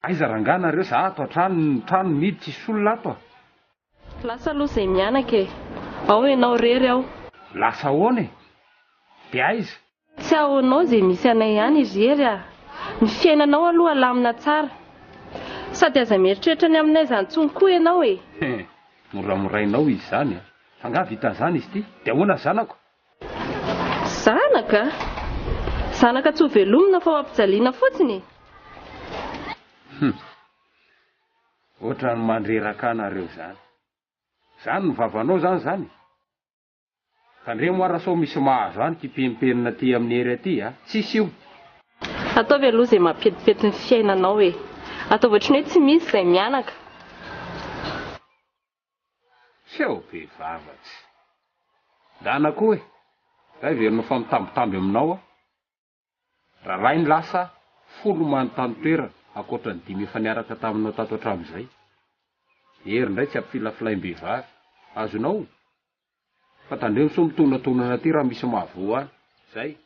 Aiza rangaha nareo za ato an-trano ny trano mihidy tsisy olona ato a! Lasa aloha zay mianaka e! Ao ianao rery ao. Lasa ahoana e? De aiza? Tsy ahoanao izay misy anay any ry Hery a! Ny fiainanao aloha alamina tsara. Sady aza mieritreritra ny aminay izany intsony koa ianao e! He! Moramorainao izy izany a! Fa angaha vitan'izany izy ity? De ahoana ny zanako? Zanaka? Zanaka tsy ho velomina fa ho ampijaliana fotsiny e! Hum! Ohatran'ny mandreraka anareo izany. Izany ny vavanao izany izany e? Tandremo ara sao misy mahazo any ity penimpenina aty amin'ny hery aty a! Tsisy io! Ataovy aloha izay mampetipety ny fiainanao e! Ataovy ohatran'ny hoe tsy misy izay mianaka. Seho be vava tsy. Ndana koa e! Zay heverinao fa mitambitamby aminao aho. Raharaha ny lasa, folo manontany toerana, ankoatra ny dimy efa niaraka taminao tato hatramin'izay. Hery indray tsy ampifilafilaim-behivavy. Azonao? Fa tandremo sao mitonatonana aty raha misy mahavoa any. Zay.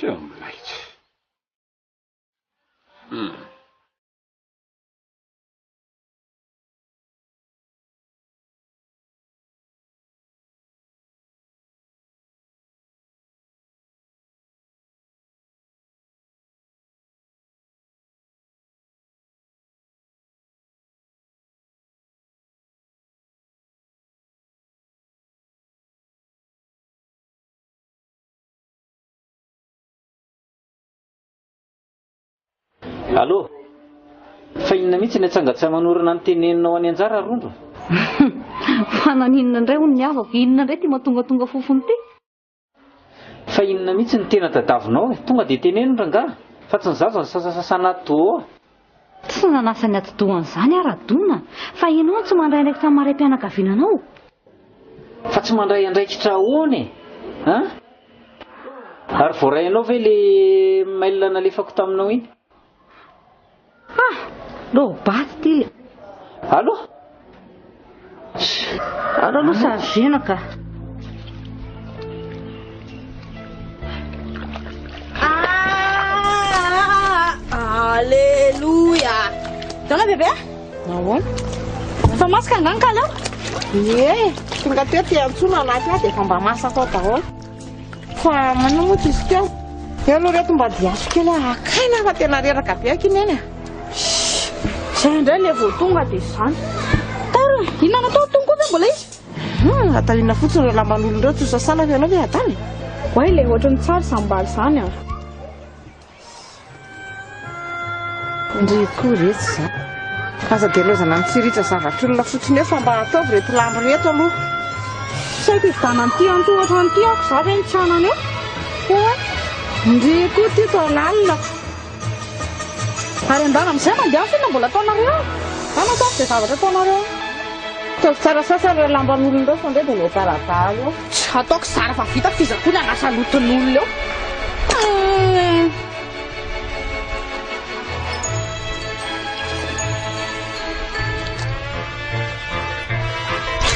Seho milay tsy. Hum. Allô? Fa inona mihitsy ny atsangatsangan'orona noteneninao any anjara Rondro? Fa naninona indray hono ny havako? Inona indray ity mahatongatonga fofona ity? Fa inona mihitsy no tena tadavinao e? Tonga dia teneno rangahy fa tsy ny zaza no sasasasana atidoha ao. Tsy nanasa ny atidohan'izany aho Radona fa ianao no tsy mandray andraikitra amin'ny maha raim-pianakaviana anao. Fa tsy mandray andraikitra ahoana e? An? Ary voarainao ve le mail nalefako taminao iny? Ah! Lôbaty ty le. Allô? Aleo aloha chargena ka. Aleloia! Dona bebe a! Nahoana? Efa masaka angaha ny kaly ao? Ie, tonga teo ty antsoina anaty ahy dia efa mba masaka ao daholo. Fa manao moa tsisy teo. Eo aloha reto mba diaso kely aho hakaina fa tena reraka be aky neny a. Zay indray le vao tonga dia izany. Tara, inona natao tony koa ve mbola izy? Hum, atalina fotsiny ireo lamban'olona ireo tsy ho sasana fa ianao ve adala e? Oay le ohatran'ny tsara izany bala izany a. Ndry koa retsy za. Aza dia laozana mitsiritra zavatr'olona fotsiny eo fa mba ataovy ireto lambo ireto aloha. Tsy haiko hividianana an'ity antohatra an'ity aho ko za ve no tsy hanana eo? Oa! Ndry koa ity toa lalina. Ary andana amin'izay mandeha amin'ny film mbola ataonareo ao. Any ataovy izay zavatra ataonareo ao. Ataovy tsara sasa ireo lamban'olona ireo sao ndray dia miadaladala eo. Tsy ataoko zara fa vita f'iza koa ny hanasa loton'olona eo.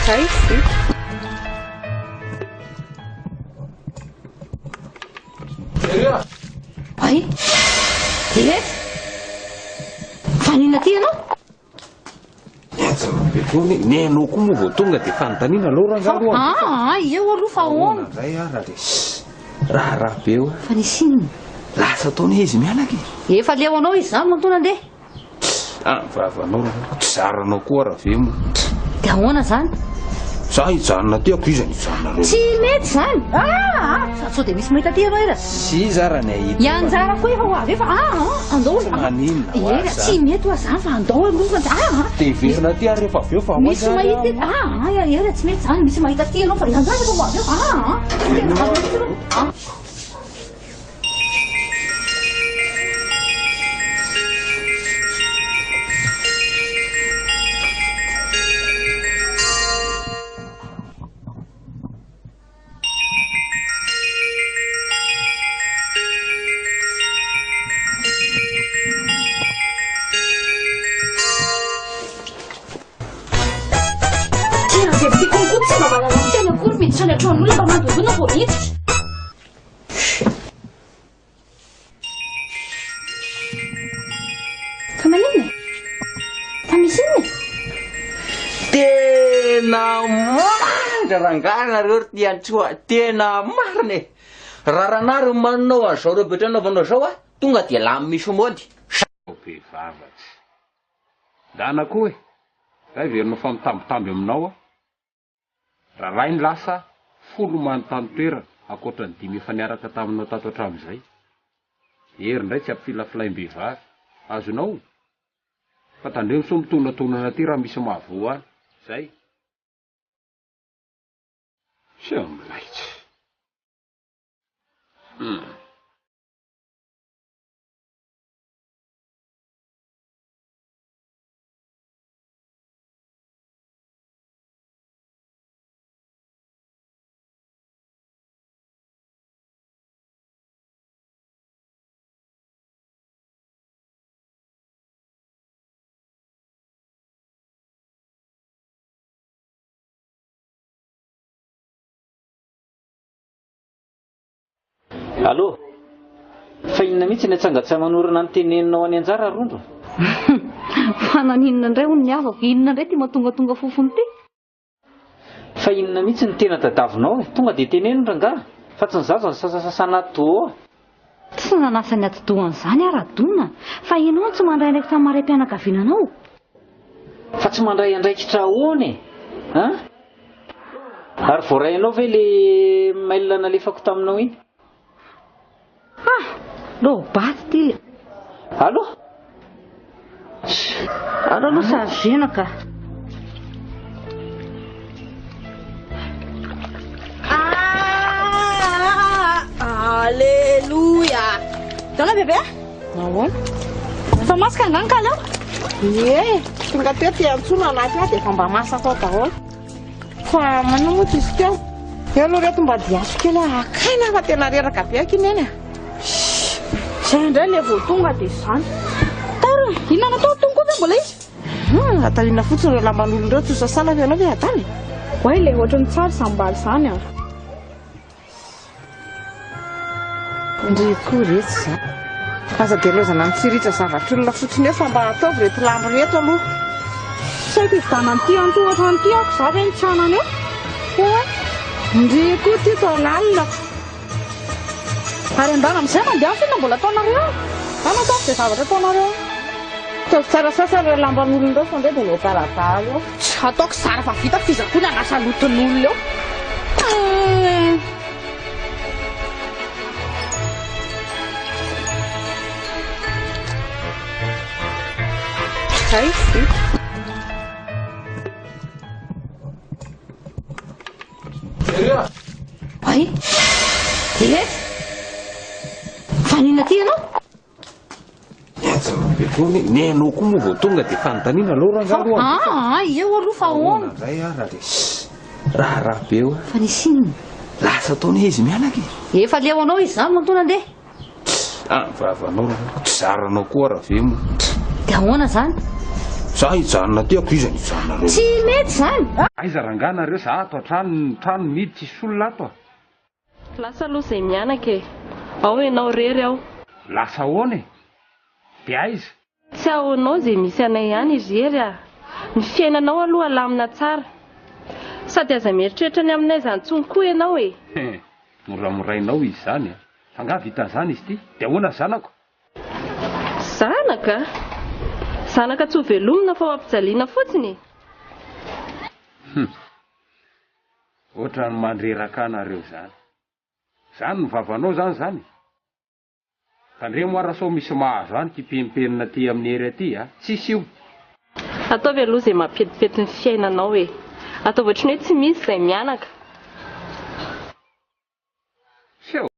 Zay vita. Ay! Ireto! Fa n'inona aty ianao? Ny anao koa moa vao tonga dia fanontaniana aloha rangaha aloha. Ah, ah, eo aloha fa ahoana? Indray ara le raharaha be eo. Fa nisy inona? Lasa taona izy mianaka e. Efa leo anao izy izany matoa nandeha. Ah, vavanao rangaha, tsy zaranao koa raha ve moa. Dia ahoana izany? Za hijanona aty ako iza no hijanona reo? Tsy mety izany. Ah, ah, sao dia misy mahita aty ianao era. Tsy iza ara ny ahita. I Anjara koa efa ho avy efa. Ah, ah, andao. Tsy maninona ho azy Era, tsy mety ho azy izany fa andao aloha fa ah, ah. Dia hiverina aty ary rehefa avy eo fa ho Misy mahita eto. Ah, ah, era, tsy mety izany. Misy mahita aty ianao fa i Anjara efa ho avy eo. Ah, ah. Tena avy mihitsy aloha. Ah. Tena izay tiako koa tsy mba manana saina akory miditra any an-tranon'olona mba mandondona vao miditra. Fa maninona e? Fa misy inona e? Tena marina rangahy nareo ry Tiantsoa, tena marina e! Raha ranary ny manao an'izao rebetra anaovanao zao a, tonga dia lany misy mody. Sao be vava tsy. Ndana koa e! Za heverinao fa mitambitamby aminao aho. Raharaha ny lasa, folo manontany toerana, ankoatra ny dimy efa niaraka taminao tato hatramin'izay. Hery indray tsy ampifilafilaim-behivavy. Azonao? Fa tandremo sao mitonatonana aty raha misy mahavoa any. Zay. Seho milay tsy. Hum. Allô? Fa inona mihitsy ny atsangatsangan'orona ny teneninao any anjara Rondro? Fa naninona indray hono ny havako? Inona indray ity mahatongatonga fofona ity? Fa inona mihitsy no tena tadavinao e? Tonga dia teneno rangaha fa tsy ny zaza no sasasasana atidoha ao. Tsy nanasa ny atidohany izany aho Radona fa ianao no tsy mandray andraikitra amin'ny maha raim-pianakaviana anao. Fa tsy mandray andraikitra ahoana e? An? Ary voarainao ve le mail nalefako taminao iny? Ah! Lobaty ity le. Allô? Aleo aloha chargena ka. Aleloia. Dona bebe a? Nahoana? Efa masaka angaha ny kaly ao? Ie, tonga teo ty antsoina anaty ahy dia efa mba masaka ao daholo. Fa manao moa tsisy teo. Eo aloha reto mba diaso kely aho hakaina fa tena reraka be aky neny a. Zay indray le vao tonga dia izany. Tara, inona no atao tony koa ve mbola izy? Hum, atao inona fotsiny ireo lamban'olona ireo tsy ho sasana fa ianao ve adala e? Oay le ohatran'ny tsara izany bala izany a. Ndry koa retsy za. Aza dia laozana mitsiritra zavatr'olona fotsiny eo fa mba ataovy ireto lamba ireto aloha. Tsy haiko hividianana an'ity an'ity ohatran'ity ako za ve no tsy hanana eo? Oay. Ndry koa ity toa lalina. Ary andana amin'izay mandeha ny film mbola ataonareo ao. Any ataovy izay zavatra ataonareo ao. Ataovy tsara sasa ireo lamban'olona ireo fa ndray dia miadaladala eo. Tsy ataoko zara fa vita f'iza koa ny hanasa loton'olona eo. Zay vita. Ay! Ireto! Fa n'inona aty ianao? Ny anao koa moa vao tonga dia fanontaniana aloha rangaha aloha. Ah, ah, eo aloha fa ahoana? Indray aho raha raharaha be eo. Fa nisy inona? Lasa taona izy mianaka e. Efa leo anao izy izany matoa nandeha. Ah, ny vavanao rangaha, tsy zaranao koa raha ve moa. Dia ahoana izany? Za hijanona aty ako iza no hijanona reo. Tsy mety izany. Aiza rangaha nareo za ato an-trano ny trano mihidy tsisy olona ato a. Lasa aloha izay mianaka e! Ao ianao irery ao. Lasa ahoana e? Dia aiza? Tsy ahoanao izay misy anay any ry Hery a! Ny fiainanao aloha alamina tsara. Sady aza mieritreritra ny aminay izany intsony koa ianao e! He! Moramorainao izy izany a! Fa angaha vitan'izany izy ity? Dia ahoana ny zanako? Zanaka? Zanaka tsy ho velomina fa ho ampijaliana fotsiny e! Hum! Ohatran'ny mandreraka anareo zany. Zany ny vavanao zany zany? Tandremo ara sao misy mahazo any kipempenina aty amin'ny hery aty a! Tsisy io. Ataovy aloha izay mampetipety ny fiainanao e! Ataovy ohatran'ny hoe tsy misy izay mianaka. Seho.